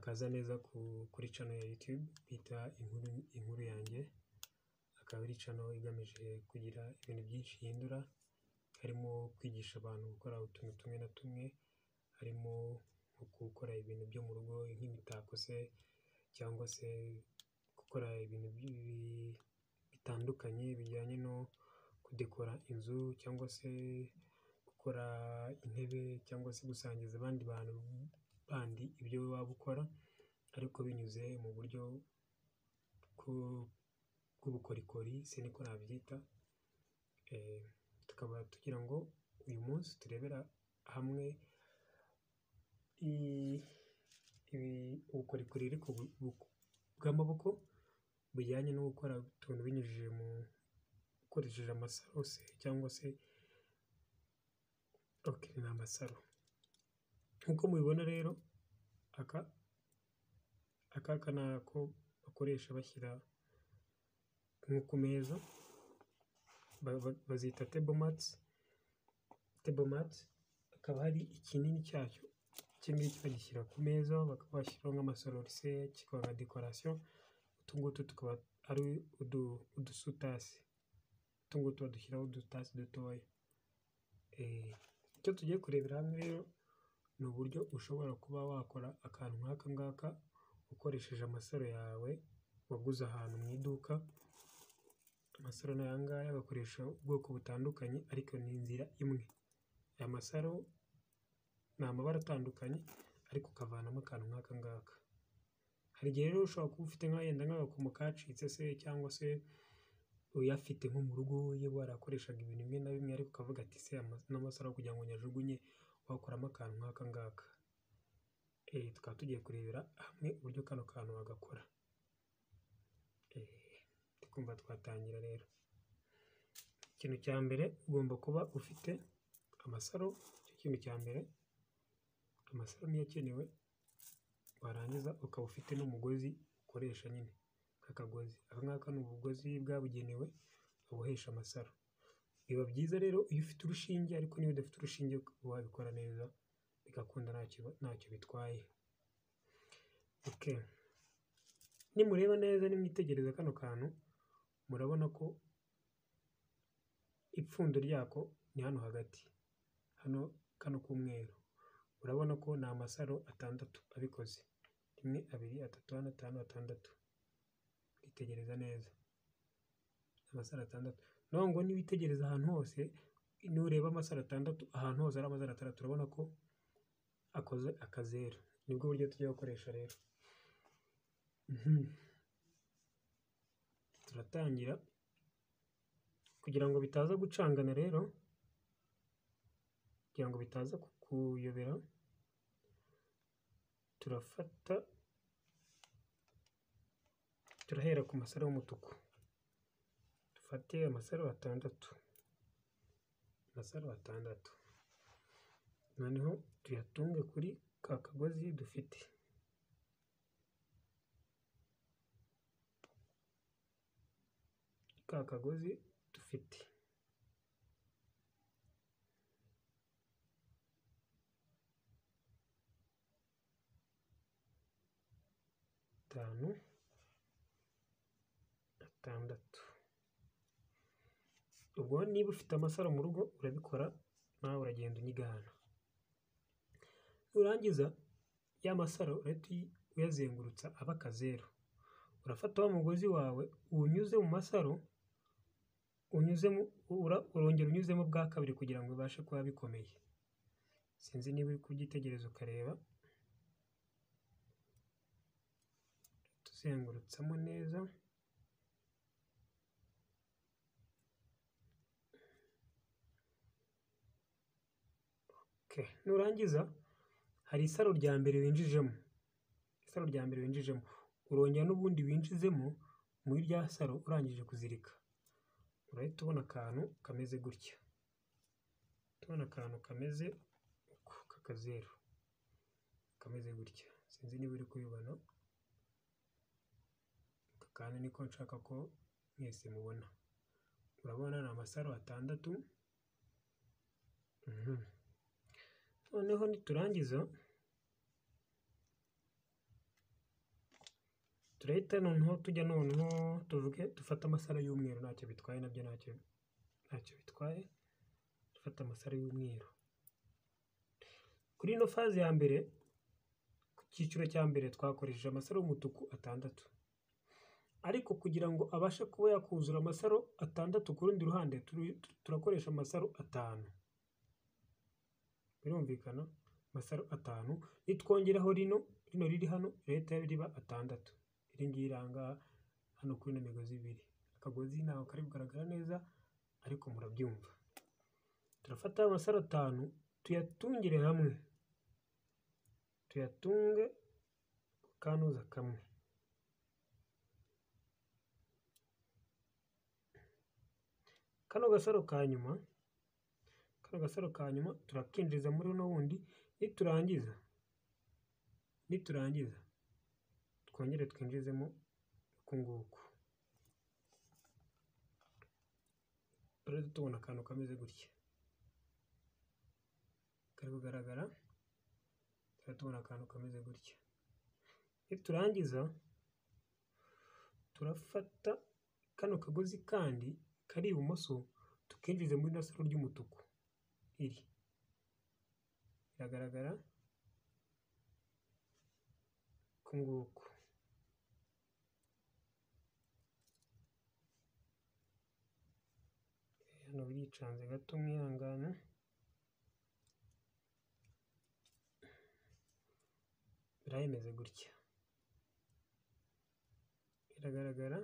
Murakaza neza kuri channel ya YouTube bita Inkuru Yanjye, akaba ari channel igamije kugira ibintu byinshi ihindura, harimo kwigisha abantu gukora utuntu tumwe na tumwe, harimo nko gukora ibintu byo mu rugo nk'imitako se cyangwa se gukora ibintu bitandukanye bijyanye no kudekora inzu cyangwa se gukora intebe cyangwa se gusangiza abandi bantu bandi ibyo waba ukora, ariko binyuze mu buryo bw'ubukorikori se niko nabyita. Tukaba tugira ngo uyu munsi turebera hamwe ubukorikori ariko bw'amaboko bujyanye no gukora utuntu binyujije mu ukoresheje amasaro se cyangwa se ni amasaro. Nk'uko mubibona rero aka ni ako bakoresha bashyira nko ku meza, bazita table mats, hakaba hari ikinini cyacyo, iki ngiki bagishyira ku meza bakaba bashyiraho nk'amasorori se kikaba nka decoration, utu ngutu tukaba ari udusutasi, utu ngutu badushyiraho udutasi dutoya. Icyo tugiye kurebera hamwe rero ni uburyo ushobora kuba wakora akantu nk'aka ngaka ukoresheje amasaro yawe waguze ahantu mu iduka. Amasaro ni aya ngaya, bakoresha ubwoko butandukanye ariko ni inzira imwe. Aya masaro ni amabara atandukanye ariko ukavanamo akantu nk'aka ngaka. Hari igihe rero ushobora kuba ufite yenda nk'agakomo kacitse se cyangwa se uyafite nko mu rugo iyo warakoreshaga ibintu bimwe na bimwe ariko ukavuga ati se n'amasaro kugira ngo nyajugunye wakoramo akantu nk'aka ngaka. Tukaba tugiye kurebera hamwe uburyo kano kantu wagakora. Ndikumva twatangira rero. Ikintu cya mbere ugomba kuba ufite amasaro, icyo kintu cya mbere, amasaro niyo akenewe, warangiza ukaba ufite n'umugozi ukoresha nyine nk'akagozi. Aka ngaka ni ubugozi bwabugenewe babohesha amasaro. Biba byiza rero iyo ufite urushinge, ariko niba udafite urushinge wabikora neza bigakunda ntacyo bitwaye. Nimureba neza nimwitegereza kano kantu murabona ko ipfundo ryako ni hano hagati, hano kano k'umweru, urabona ko ni amasaro atandatu abikoze, 1, 2, 3, 4, 5, 6. Itegereza neza, amasaro atandatu. Naho ngo niwitegereza ahantu hose, nureba amasaro atandatu ahantu hose ari amasaro atandatu, urabona ko akoze akazeru. Nibwo buryo tugiye gukoresha rero. Turatangira kugira ngo bitaza gucangana rero, kugira ngo bitaza kukuyobera, turafata turahera ku masaro y'umutuku, dufate amasaro atandatu, amasaro atandatu, noneho tuyatunge kuri ka kagozi dufite. Ka kagozi dufite. Atanu, atandatu. Ubwo niba ufite amasaro mu rugo urabikora nawe, uragenda unyigana. Nurangiza ya masaro urahita uyazengurutsa aba akazeru. Urafata wa mugozi wawe uwunyuze mu masaro, urongera unyuzemo bwa kabiri kugira ngo bibashe kuba bikomeye. Sinzi niba uri kubyitegereza ukareba, tuzengurutsamo neza. Nurangiza hari isaro rya mbere winjijemo, isaro rya mbere winjijemo urongera n'ubundi winjizemo muri rya saro urangije kuzirika, urahita ubona akantu kameze gutya, tubona akantu kameze uku k'akazeru kameze gutya. Sinzi niba uri kubibona, aka kantu niko nshaka ko mwese mubona. Urabona ni amasaro atandatu. Noneho niturangiza Turahita noneho tujya noneho tuvuge dufate amasaro y'umweru, ntacyo bitwaye nabyo, ntacyo bitwaye, dufate amasaro y'umweru. Kuri ino faze ya mbere, ku cyiciro cya mbere twakoresheje amasaro y'umutuku 6, ariko kugira ngo abashe kuba yakuzura amasaro 6 ku rundi ruhande turakoresha amasaro 5. Birumvikana, amasaro 5 nitwongeraho rino riri hano leta riba 6. Iri ngiri iranga hano kuri ino migozi ibiri, akagozi ntabwo kari kugaragara neza ariko murabyumva. Turafata amasaro 5 tuyatungire hamwe, tuyatunge ku kanuza kamwe. Kano gasaro ka nyuma, kano gasaro ka nyuma turakinjiza muri uno wundi, niturangiza twongere twinjizemo uku nguku, turahita tubona akantu kameze gutya kari kugaragara, turahita tubona akantu kameze gutya. Niturangiza turafata kano kagozi kandi kari ibumoso tukinjize muri rino saro ry'umutuku, iri iragaragara uku nguku. Hano biricanze gato mwihangane. Birahemeze gutya, biragaragara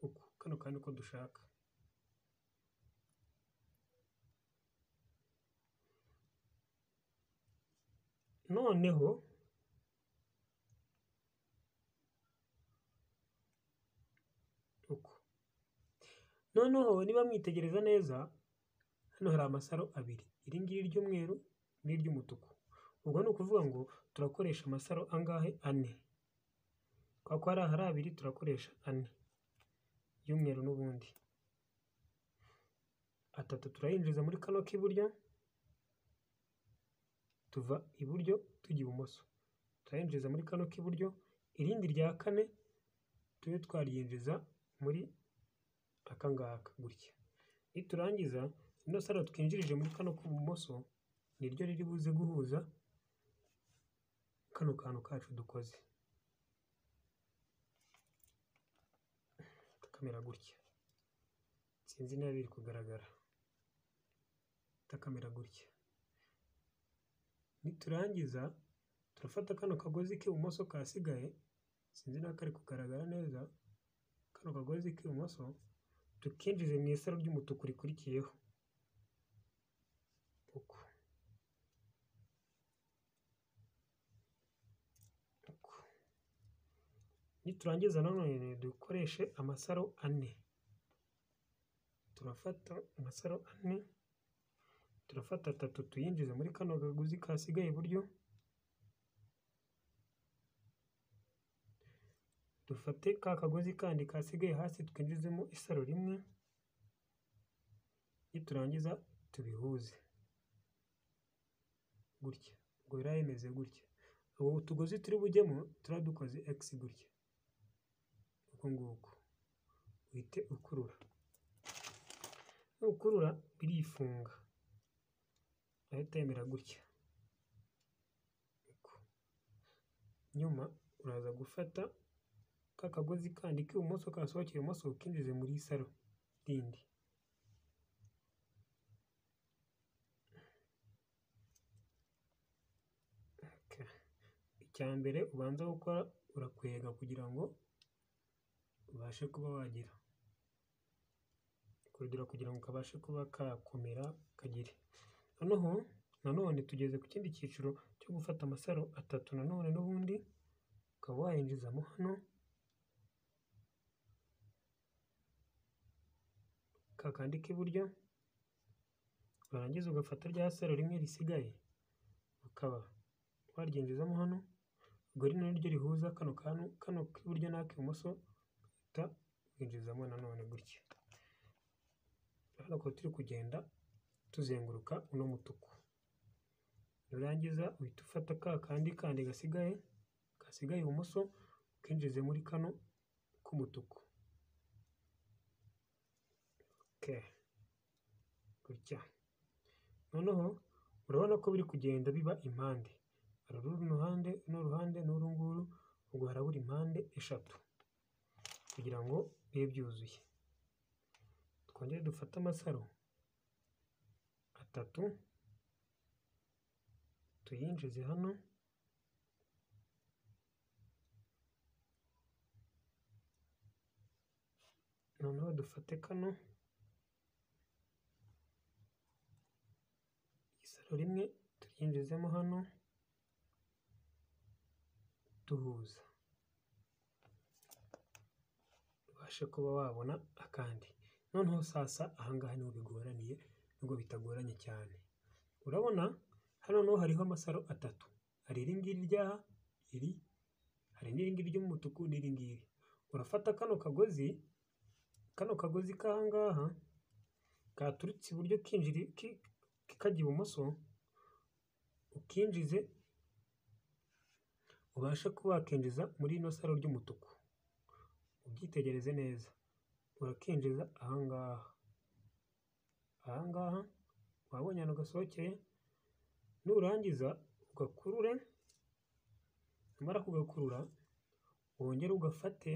uku, kano kandi uko dushaka. Noneho uku, noneho niba mwitegereza neza hano hari amasaro abiri, iri ngiri ry'umweru n'iry'umutuku. Ubwo ni ukuvuga ngo turakoresha amasaro angahe? 4. Kwa ko hari abiri turakoresha 4 y'umweru n'ubundi. 3 turayinjiza muri kano k'iburyo, tuva iburyo tujya ibumoso, turayinjiza muri kano k'iburyo, irindi rya 4 tube twaryinjiza muri aka ngaka gutya. Niturangiza ino saro twinjirije muri kano k'ibumoso niryo riri buze guhuza kano kantu kacu dukoze, takamera gutya. Sinzi niba biri kugaragara, takamera gutya. Niturangiza turafata kano kagozi k'ibumoso kasigaye, sinzi niba kari kugaragara neza, kano kagozi k'ibumoso tukinjize mu isaro ry'umutuku rikurikiyeho uku. Niturangiza nanone dukoreshe amasaro 4. Turafata amasaro 4, turafata 3 tuyinjize muri kano kagozi kasigaye iburyo, dufate ka kagozi kandi kasigaye hasi twinjizemo isaro rimwe, niturangiza tubihuze gutya. Ubwo biraba bimeze gutya. Ubu tugozi turi bujyemo turadukoze X gutya, uku nguku, uhite ukurura, nukurura birifunga, ahita yemera gutya. Nyuma uraza gufata ka kagozi kandi k'ibumoso kasohokeye ibumoso ukinjize muri saro rindi. Icya mbere ubanza gukora urakwega kugira ngo ubashe kuba wagira kurudira, kugira ngo kabashe kuba kakomera kagire. Noneho nanone tugeze ku kindi cyiciro cyo gufata amasaro 3 nanone n'ubundi ukaba wayinjizamo hano ka kandi k'iburyo, warangiza ugafata rya saro rimwe risigaye ukaba waryinjizamo hano. Ubwo rino niryo rihuza kano kantu, kano k'iburyo n'ak'ibumoso, uhita winjizamo nanone gutya. Urabona ko turi kugenda tuzenguruka uno mutuku. Nurangiza uhita ufata ka kandi kandi gasigaye ibumoso ukinjize muri kano k'umutuku. Okay, gutya. Noneho urabona ko biri kugenda biba impande, hari uru ruhande n'uruhande n'uru nguru, ubwo harabura impande 3 kugira ngo bibe byuzuye. Twongere dufate amasaro 3 tuyinjize hano, noneho dufate kano isaro rimwe turyinjizemo hano duhuza, ubashe kuba wabona akandi. Noneho sasa ahangaha niho bigoraniye, nubwo bitagoranye cyane. Urabona hano noneho hariho amasaro 3, hari iri ngiri ryaha, iri, hari n'iri ngiri ry'umutuku n'iri ngiri. Urafata kano kagozi, kano kagozi k'ahangaha katurutse iburyo kinjira kajya ibumoso, ukinjize ubashe kuba wakinjiza muri ino saro ry'umutuku. Ubyitegereze neza, urakinjiza ahangaha, ahangaha wabonye ahantu gasohokeye. Nurangiza ugakurure, numara kugakurura wongere ugafate,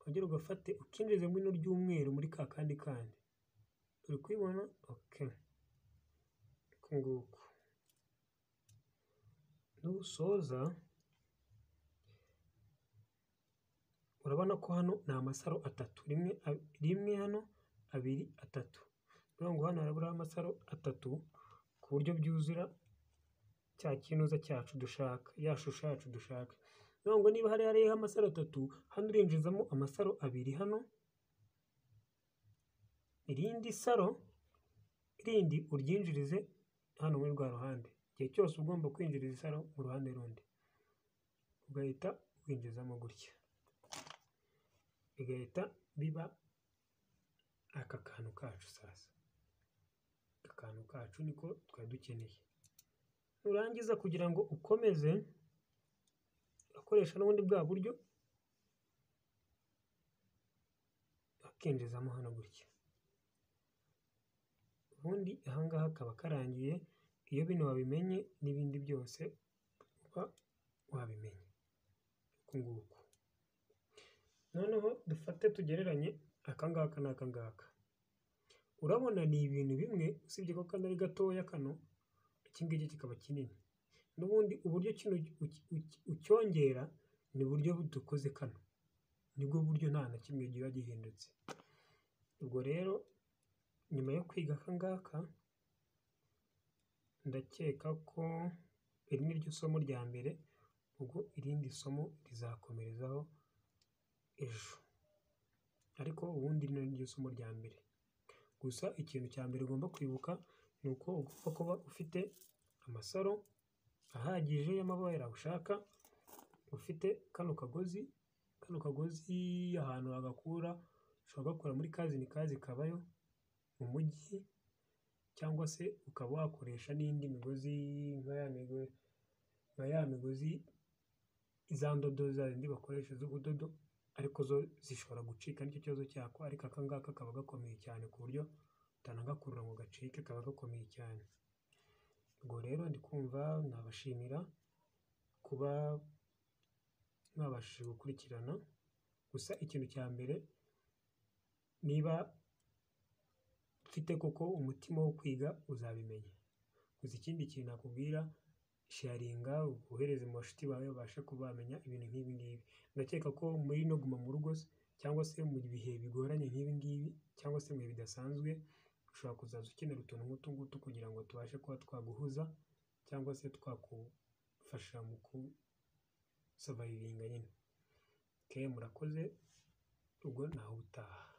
wongere ugafate ukinjize muri ino ry'umweru muri ka kandi kandi. Uri kubibona? Okay, uku nguku. Nusoza urabona ko hano ni amasaro 3, rimwe hano, 2, 3. Urabona ngo hano harabura amasaro 3 ku buryo byuzura cya kinuza cyacu dushaka, ya shusho yacu dushaka. Urabona ngo niba hari hariho amasaro 3, hano urinjizamo amasaro 2 hano, irindi saro rindi uryinjirize hano muri rwa ruhande. Igihe cyose ugomba kwinjiriza isaro mu ruhande rundi, ugahita winjizamo gutya, bigahita biba aka kantu kacu. Sasa aka kantu kacu niko twari dukeneye. Nurangiza kugira ngo ukomeze, urakoresha n'ubundi bwa buryo, akinjizamo hano gutya. Ubundi ahangaha kaba karangiye. Iyo bino wabimenye n'ibindi byose uba wabimenye uku nguku. Noneho dufate tugereranye aka ngaka n'aka ngaka. Urabona ni ibintu bimwe, usibye ko kano ari gatoya kano, iki ngiki kikaba kinini. N'ubundi uburyo kino ucyongera ni uburyo dukoze kano, nibwo buryo nta na kimwe kiba gihindutse. Ubwo rero nyuma yo kwiga aka ngaka, ndakeka ko iri ni ryo somo rya mbere, ubwo irindi somo rizakomerezaho ejo, ariko ubundi rino ni ryo somo rya mbere. Gusa ikintu cya mbere ugomba kwibuka ni uko ugomba kuba ufite amasaro ahagije y'amabara ushaka, ufite kano kagozi, kano kagozi ahantu wagakura, ushobora kugakura muri kazi kazi kabayo mu mujyi, cyangwa se ukaba wakoresha n'indi migozi nka ya migozi za ndodo za zindi bakoresha z'ubudodo, ariko zo zishobora gucika, nicyo kibazo cyako. Ariko aka ngaka kaba gakomeye cyane ku buryo utanagakurura ngo gacike, kaba gakomeye cyane. Ubwo rero ndi kumva nabashimira kuba mwabashije gukurikirana. Gusa ikintu cya mbere, niba ufite koko umutima wo kwiga uzabimenya. Gusa ikindi kintu nakubwira, sharinga wohereze mu bashuti bawe babashe kuba bamenya ibintu nk'ibi ngibi. Ndakeka ko muri no guma mu rugo cyangwa se mu bihe bigoranye nk'ibi ngibi, cyangwa se mu bihe bidasanzwe, ushobora kuzaza ukenera utuntu nk'utu ngutu kugira ngo tubashe kuba twaguhuza cyangwa se twakufasha mu kusavayivinga nyine. Okay, murakoze, ubwo naho ubutaha.